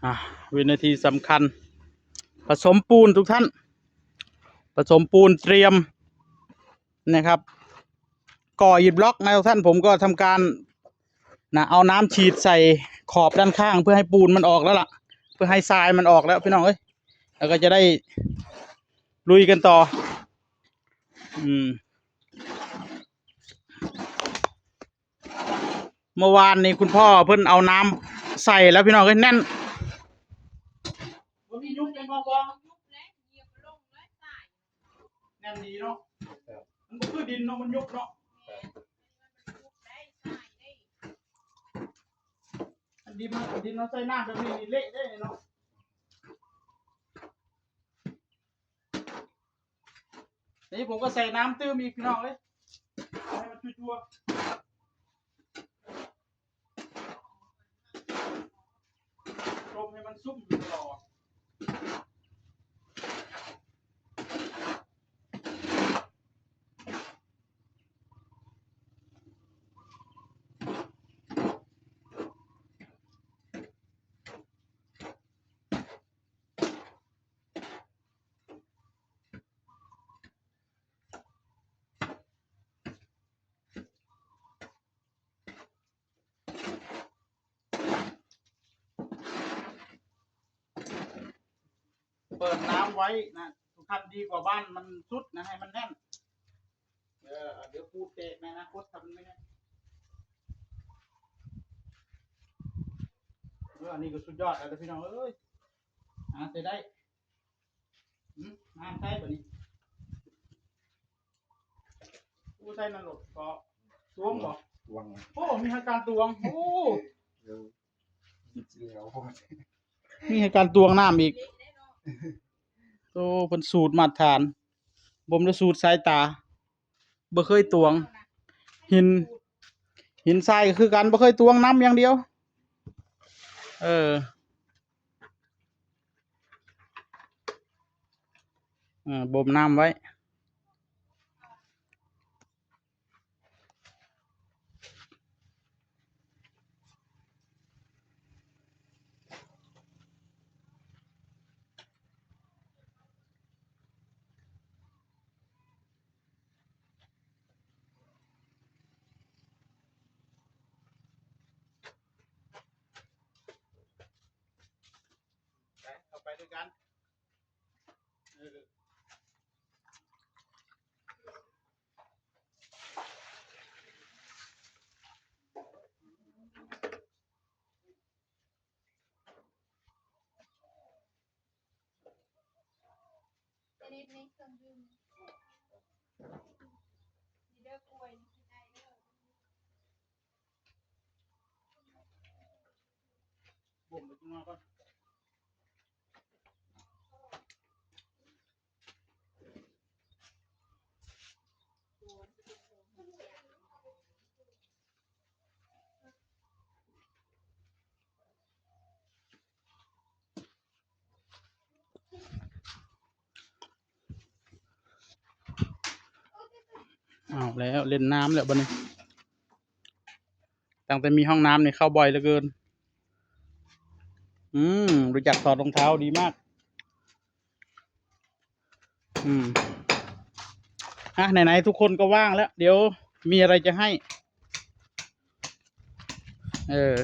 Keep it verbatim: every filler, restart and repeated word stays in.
อ่ะ วินาทีสำคัญ ผสมปูนทุกท่าน ผสมปูนเตรียมนะครับ ก่ออิฐบล็อกนะทุกท่าน ผมก็ทำการนะ เอาน้ำฉีดใส่ขอบด้านข้าง เพื่อให้ปูนมันออกแล้วล่ะ เพื่อให้ทรายมันออกแล้วพี่น้องเอ้ย แล้วก็จะได้ลุยกันต่อ อืม เมื่อวานนี้คุณพ่อเพิ่นเอาน้ำใส่แล้วพี่น้องเอ้ย แน่น บ่มียุบเป็นบ่บ่ แน่นดีเนาะ มันบ่คือดินเนาะ มันยุบเนาะ อันดินมัน ดินมันใส่น้ำแบบนี้นี่เละเด้เนาะ นี่ผมก็ใส่น้ำตื้มอีกพี่น้องเอ้ย ให้มันจั่วๆ ต้มให้มันซุ่มอยู่ตลอด เปิดน้ำไว้นะ ทุกท่าน ดีกว่าบ้านมันซุดนะ ให้มันแน่น เออ เดี๋ยวปูแตกในอนาคต ทำไม่ได้ เออ อันนี้ก็สุดยอดแล้วนะพี่น้องเอ้ย หาใส่ได้ อืม น้ำใส่ปะนี่ อู้ ใส่นั่นโลด ก็ตวงบ่ ตวง โอ้ มีอาการตวง โอ้ เดี๋ยว เดี๋ยว มีอาการตวงน้ำอีก โอ้ เพิ่นสูตรมาตรฐาน บ่มได้สูตรสายตา บ่เคยตวง หิน หินทรายก็คือกัน บ่เคยตวง นำอย่างเดียว เออ อ่า บ่มน้ำไว้ ไป เอาไปด้วยกัน เออ ชนิดนี้เครื่องดื่ม นี่เด้อกล้วยนี่กินได้เด้อ บ่มไปกินมาก่อน เอาแล้ว เล่นน้ำแล้วบัดนี้ ตั้งแต่มีห้องน้ำนี่เข้าบ่อยเหลือเกิน อืม รู้จักถอดรองเท้าดีมาก อืม อ่ะ ไหนๆ ทุกคนก็ว่างแล้ว เดี๋ยวมีอะไรจะให้ เออ